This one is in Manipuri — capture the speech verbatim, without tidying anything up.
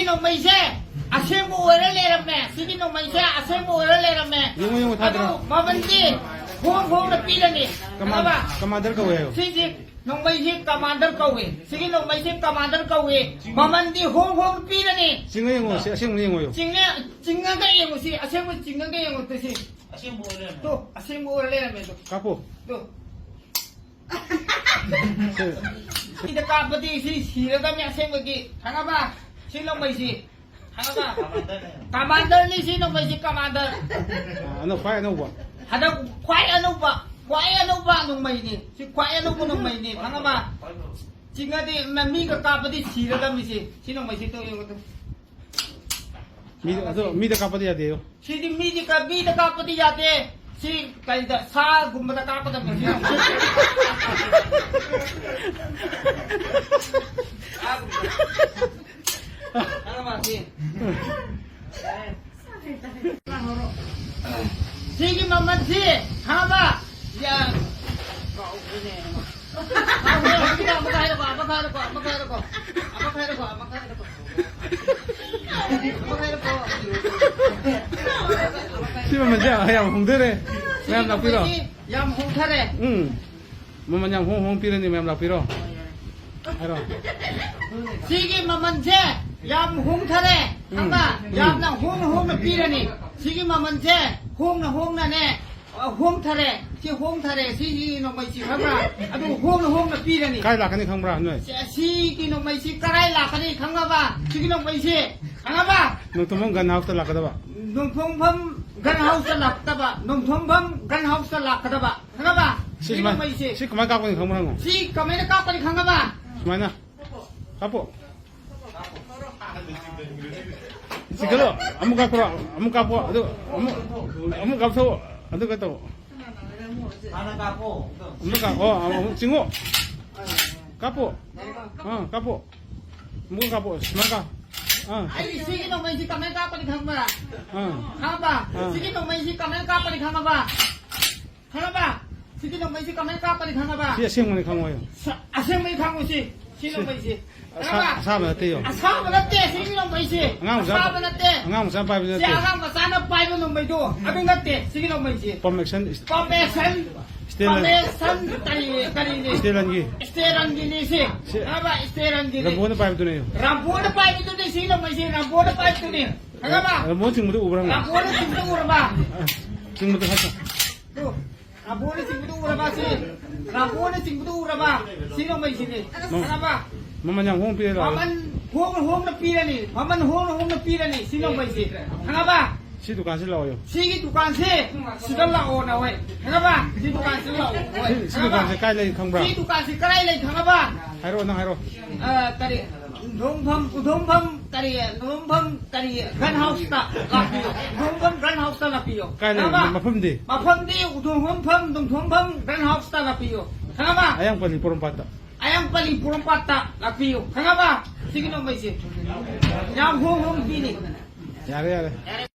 ꯅꯣꯡꯃꯩꯁꯦ ꯑꯁꯦꯡꯕ ꯑꯣꯏꯔ ꯂꯩꯔꯝꯃꯦ꯫ ꯁꯤꯒꯤ ꯅꯣꯡꯃꯩꯁꯦ ꯑꯁꯦꯡꯕ ꯑꯣꯏꯔ ꯂꯩꯔꯝꯃꯦ꯫ ꯌꯦꯡꯉꯣ, ꯌꯦꯡꯉꯣ, ꯊꯥꯗꯔꯣ꯫ ꯑꯗꯨ ꯃꯃꯜꯗꯤ ꯍꯣꯡ ꯍꯣꯡꯅ ꯄꯤꯔꯅꯤ꯫ ꯀꯃꯥꯟ-, ꯈꯪꯉꯕ? ꯀꯃꯥꯟꯗꯔ ꯀꯧꯋꯦ ꯍꯥꯏꯌꯣ꯫ ꯁꯤꯁꯤ ꯅꯣꯡꯃꯩꯁꯤ ꯀꯃꯥꯟꯗꯔ ꯀꯧꯋꯦ꯫ ꯁꯤꯒꯤ ꯅꯣꯡꯃꯩꯁꯤ ꯀꯃꯥꯟꯗꯔ ꯀꯧꯋꯦ꯫ ꯃꯃꯜꯗꯤ ꯍꯣꯡ ꯍꯣꯡ ꯄꯤꯔꯅꯤ꯫ ꯆꯤꯡꯉ ꯌꯦꯡꯉꯣ, ꯁꯤ ꯑꯁꯦꯡꯕ ꯌꯦꯡꯉꯣ ꯍꯥꯏꯌꯣ꯫ ꯆꯤꯡꯉ-, ꯆꯤꯡꯉꯒ ꯌꯦꯡꯉꯨ ꯁꯤ꯫ ꯑꯁꯦꯡꯕ ꯆꯤꯡꯉꯒ ꯌꯦꯡꯉꯨ ꯁꯤ꯫ ꯑꯁꯦꯡꯕ ꯑꯣꯏ ꯂꯩꯔꯝꯃꯦ꯫ ꯇꯣ, ꯑꯁꯦꯡꯕ ꯑꯣꯏꯔ ꯂꯩꯔꯝꯃꯦ ꯇꯣ꯫ ꯀꯥꯞꯄꯣ꯫ ꯇꯣ꯫ ꯁꯤꯗ ꯀꯥꯞꯄꯗꯤ ꯁꯤ ꯁꯤꯔꯗꯕꯅꯤ ꯑꯁꯦꯡꯕꯒꯤ꯫ ꯈꯪꯉꯕ? ꯁꯤ ꯅꯣꯡꯃꯩꯁꯤ꯫ ꯈꯪꯉꯕ? ꯀꯃꯥꯟꯗꯔꯅꯤ ꯁꯤ ꯅꯣꯡꯃꯩꯁꯤ, ꯀꯃꯥꯟꯗꯔ꯫ ꯑ, ꯑꯅꯧ-, ꯈ꯭ꯋꯥꯏ ꯑꯅꯧꯕ꯫ ꯍꯟꯗꯛ ꯈ꯭ꯋꯥꯏ ꯑꯅꯧꯕ, ꯈ꯭ꯋꯥꯏ ꯑꯅꯧꯕ ꯅꯣꯡꯃꯩꯅꯤ꯫ ꯁꯤ ꯈ꯭ꯋꯥꯏ ꯑꯅꯧꯕ ꯅꯣꯡꯃꯩꯅꯤ꯫ ꯈꯪꯉꯕ? ꯆꯤꯡꯉꯗꯤ ꯃ-, ꯃꯤꯒ ꯀꯥꯞꯄꯗꯤ ꯁꯤꯔꯗꯕꯅꯤ ꯁꯤ꯫ ꯁꯤ ꯅꯣꯡꯃꯩꯁꯤ ꯇꯧ ꯌꯦꯡꯉꯨ ꯇꯨ꯫ ꯃꯤ, ꯑꯗꯣ ꯃꯤꯗ ꯀꯥꯞꯄꯗꯤ ꯌꯥꯗꯦꯌꯣ꯫ ꯁꯤꯗꯤ ꯃꯤꯗꯤ ꯀ-, ꯃꯤꯗ ꯀꯥꯞꯄꯗꯤ ꯌꯥꯗꯦ꯫ ꯁꯤ ꯀꯩꯗ, ꯁꯥꯒꯨꯝꯕꯗ ꯀꯥꯞꯀꯗꯕꯅꯤ ꯁꯤ꯫ ꯁꯥꯒꯨꯝꯕꯗ꯫ ꯈꯪꯉꯕ ꯁꯤ? ꯁꯤꯒꯤ ꯃꯃꯜꯁꯤ ꯈꯪꯉꯕ? ꯌꯥ-, ꯀꯥꯎꯈ꯭ꯔꯦꯅꯦ꯫ ꯁꯤ ꯃꯃꯜꯁꯦ ꯌꯥꯝ ꯍꯣꯡꯊꯔꯦ꯫ ꯃꯌꯥꯝ ꯂꯥꯛꯄꯤꯔꯣ꯫ ꯌꯥꯝ ꯍꯣꯡꯊꯔꯦ꯫ ꯎꯝ꯫ ꯃꯃꯜ ꯌꯥꯝ ꯍꯣꯡ ꯍꯣꯡ ꯄꯤꯔꯅꯤ, ꯃꯌꯥꯝ ꯂꯥꯛꯄꯤꯔꯣ꯫ ꯍꯥꯏꯔꯣ꯫ ꯁꯤꯒꯤ ꯃꯃꯜꯁꯦ ꯌꯥꯝ ꯍꯣꯡꯊꯔꯦ꯫ ꯎꯝ꯫ ꯈꯪꯕ? ꯎꯝ꯫ ꯌꯥꯝꯅ ꯍꯣꯡꯅ ꯍꯣꯡꯅ ꯄꯤꯔꯅꯤ꯫ ꯁꯤꯒꯤ ꯃꯃꯜꯁꯦ ꯍꯣꯡꯅ ꯍꯣꯡꯅꯅꯦ꯫ ꯑ, ꯍꯣꯡꯊꯔꯦ꯫ ꯁꯤ ꯍꯣꯡꯊꯔꯦ꯫ ꯁꯤꯒꯤ ꯅꯣꯡꯃꯩꯁꯤ ꯈꯪꯕ꯭ꯔꯥ? ꯑꯗꯨ ꯍꯣꯡꯅ ꯍꯣꯡꯅ ꯄꯤꯔꯅꯤ꯫ ꯀꯥꯏ ꯂꯥꯛꯀꯅꯤ ꯈꯪꯕ꯭ꯔꯥ ꯅꯣꯏ? ꯁꯤ-, ꯁꯤꯒꯤ ꯅꯣꯡꯃꯩꯁꯤ ꯀꯗꯥꯏ ꯂꯥꯛꯀꯅꯤ ꯈꯪꯉꯕ? ꯁꯤꯒꯤ ꯅꯣꯡꯃꯩꯁꯤ ꯈꯪꯉꯕ? ꯅꯣꯡꯊꯣꯡꯕꯝ gun house ꯇ ꯂꯥꯛꯀꯗꯕ꯫ ꯅꯣꯡꯊꯣꯡꯕꯝ gun house ꯇ ꯂꯥꯛꯇꯕ꯫ ꯅꯣꯡꯊꯣꯡꯕꯝ gun house ꯇ ꯂꯥꯛꯀꯗꯕ꯫ ꯈꯪꯉꯕ? ꯁꯤ ꯁꯤꯒꯤ ꯁꯨꯃꯥꯏ-, ꯅꯣꯡꯃꯩꯁꯤ꯫ ꯁꯤ ꯀꯃꯥꯏ ꯀꯥꯞꯀꯅꯤ ꯈꯪꯕ꯭ꯔꯥ ꯍꯪꯉꯣ? ꯁꯤ ꯀꯃꯥꯏꯅ ꯀꯥꯞꯀꯅꯤ ꯈꯪꯉꯕ? ꯁꯨꯃꯥꯏꯅ꯫ ꯀꯥꯞꯄꯣ꯫ ꯆꯤꯡꯈꯠꯂꯣ꯫ ꯑꯃꯨꯛ ꯀꯥꯞꯈ꯭ꯔꯣ꯫ ꯑꯃꯨꯛ ꯀꯥꯞꯄꯣ꯫ ꯑꯗꯨ ꯑꯃꯨꯛ, ꯑꯃꯨꯛ ꯀꯥꯞꯊꯣꯛꯑꯣ꯫ ꯑꯗꯨꯒ ꯇꯧ꯫ ꯍꯥꯟꯅ ꯀꯥꯞꯄꯣ꯫ ꯑꯃꯨꯛ ꯀꯥꯞꯄꯣ꯫ ꯑꯃꯨꯛ ꯆꯤꯡꯉꯣ꯫ ꯀꯥꯞꯄꯣ꯫ ꯑꯥ, ꯀꯥꯞꯄꯣ꯫ ꯑꯃꯨꯛ ꯀꯥꯞꯄꯣ꯫ ꯁꯨꯃꯥꯏꯅ ꯀꯥꯞ-, ꯑꯥ꯫ ꯑꯩ ꯁꯤꯒꯤ ꯅꯣꯡꯃꯩꯁꯤ ꯀꯃꯥꯏꯅ ꯀꯥꯞꯄꯅꯤ ꯈꯪꯕ꯭ꯔꯥ? ꯑꯥ꯫ ꯈꯪꯕ꯭ꯔꯥ? ꯑꯥ꯫ ꯁꯤꯒꯤ ꯅꯣꯡꯃꯩꯁꯤ ꯀꯃꯥꯏꯅ ꯀꯥꯞꯄꯅꯤ ꯈꯪꯉꯕ? ꯈꯪꯉꯕ? ꯁꯤꯒꯤ ꯅꯣꯡꯃꯩꯁꯤ ꯀꯃꯥꯏꯅ ꯀꯥꯞꯄꯅꯤ ꯈꯪꯉꯕ? ꯁꯤ ꯑꯁꯦꯡꯕꯅꯤ ꯈꯪꯉꯣꯏ꯫ ꯁ-, ꯑꯁꯦꯡꯕꯅꯤ ꯈꯪꯉꯨ ꯁꯤ꯫ ꯁꯤ ꯅꯣꯡꯃꯩꯁꯦ꯫ ꯑꯁꯥ-, ꯑꯁꯥꯕ ꯅꯠꯇꯦ, ꯌꯦꯡꯉꯣ꯫ ꯑꯁꯥꯕ ꯅꯠꯇꯦ, ꯁꯤꯒꯤ ꯅꯣꯡꯃꯩꯁꯦ꯫ ꯑꯉꯥꯡ ꯃꯆꯥ, ꯑꯁꯥꯕ ꯅꯠꯇꯦ꯫ ꯑꯉꯥꯡ ꯃꯆꯥ ꯄꯥꯏꯕ ꯁꯤ ꯅꯠꯇꯦ꯫ ꯑꯉꯥꯡ ꯃꯆꯥꯅ ꯄꯥꯏꯕ ꯅꯣꯡꯃꯩꯗꯣ, ꯑꯗꯨ ꯅꯠꯇꯦ, ꯁꯤꯒꯤ ꯅꯣꯡꯃꯩꯁꯦ꯫ Pump action is-, Pump action, Stalin꯫ Pump action ꯀꯔꯤ, ꯀꯔꯤꯅꯤ? Stalinꯒꯤ꯫ Stalinꯒꯤꯅꯤ ꯁꯤ꯫ ꯁꯤ ꯈꯪꯉꯕ? Stalinꯒꯤꯅꯤ꯫ ꯔꯝꯕꯣꯅ ꯄꯥꯏꯕꯗꯨꯅꯦ꯫ ꯔꯝꯕꯣꯅ ꯄꯥꯏꯕꯗꯨꯅꯦ, ꯁꯤꯒꯤ ꯅꯣꯡꯃꯩꯁꯦ, ꯔꯝꯕꯣꯅ ꯄꯥꯏꯕꯗꯨꯅꯦ꯫ ꯈꯪꯉꯕ? ꯔꯝꯕꯣꯅ ꯆꯤꯡꯕꯗꯨ ꯎꯕ꯭ꯔꯥ, ꯍꯪꯉꯣ? ꯔꯝꯕꯣꯅ ꯆꯤꯡꯕꯗꯨ ꯎꯔꯕ? ꯑ, ꯆꯤꯡꯕꯗꯨ ꯍꯥꯏ-, ꯑꯗꯨ ꯔꯥꯝꯕꯣꯅ ꯆꯤꯡꯕꯗꯨ ꯎꯔꯕ ꯁꯤ? ꯔꯥꯝꯕꯣꯅ ꯆꯤꯡꯕꯗꯨ ꯎꯔꯕ? ꯁꯤ ꯅꯣꯡꯃꯩꯁꯤꯅꯤ꯫ ꯈꯪꯉꯕ? ꯃꯃꯜ ꯌꯥꯝ ꯍꯣꯡꯅ ꯄꯤꯔꯦ ꯂꯥꯛꯑꯣ꯫ ꯃꯃꯜ ꯍꯣꯡꯅ ꯍꯣꯡꯅ ꯄꯤꯔꯅꯤ꯫ ꯃꯃꯜ ꯍꯣꯡꯅ ꯍꯣꯡꯅ ꯄꯤꯔꯅꯤ ꯁꯤ ꯅꯣꯡꯃꯩꯁꯤ꯫ ꯈꯪꯉꯕ? ꯁꯤ ꯗꯨꯀꯥꯟꯁꯤ ꯂꯥꯛꯑꯣ ꯌꯦꯡꯉꯣ꯫ ꯁꯤꯒꯤ ꯗꯨꯀꯥꯟꯁꯤ ꯁꯤꯗ ꯂꯥꯛꯑꯣ ꯅꯈꯣꯏ꯫ ꯈꯪꯉꯕ? ꯁꯤ ꯗꯨꯀꯥꯟꯁꯤꯗ ꯂꯥꯛꯑꯣ ꯅꯈꯣꯏ꯫ ꯁꯤ, ꯁꯤ ꯈꯪꯉꯕ? ꯗꯨꯀꯥꯟꯁꯦ ꯀꯥꯏ ꯂꯩ ꯈꯪꯕ꯭ꯔꯥ? ꯁꯤ ꯗꯨꯀꯥꯟꯁꯤ ꯀꯗꯥꯏ ꯂꯩ ꯈꯪꯉꯕ? ꯍꯥꯏꯔꯛꯑꯣ, ꯅꯪ ꯍꯥꯏꯔꯛꯑꯣ꯫ ꯑ, ꯀꯔꯤ? ꯎꯗꯣꯡꯐꯝ, ꯎꯗꯣꯡꯐꯝ ꯀꯔꯤ? ꯎꯗꯣꯡꯐꯝ ꯀꯔꯤ? Gun Houseꯇ ꯂꯥꯛꯄꯤꯌꯨ꯫ ꯎꯗꯣꯡꯐꯝ Gun Houseꯇ ꯂꯥꯛꯄꯤꯌꯨ꯫ ꯀꯥꯏ ꯂꯩ? ꯈꯪꯉꯕ? ꯃꯐꯝꯗꯤ? ꯃꯐꯝꯗꯤ ꯎꯗꯣꯡꯐꯝ, ꯎꯗꯣꯡꯐꯝ Gun Houseꯇ ꯂꯥꯛꯄꯤꯌꯨ꯫ ꯈꯪꯉꯕ? ꯑꯌꯥꯡꯄꯜꯂꯤ ꯄꯣꯔꯣꯝꯄꯥꯠꯇ꯫ ꯑꯌꯥꯡꯄꯜꯂꯤ ꯄꯣꯔꯣꯝꯄꯥꯠꯇ ꯂꯥꯛꯄꯤꯌꯨ꯫ ꯈꯪꯉꯕ? ꯁꯤꯒꯤ ꯅꯣꯡꯃꯩꯁꯦ ꯌꯥꯝ ꯍꯣꯡ ꯍꯣꯡ ꯄꯤꯅꯤ꯫ ꯌꯥꯔꯦ, ꯌꯥꯔꯦ꯫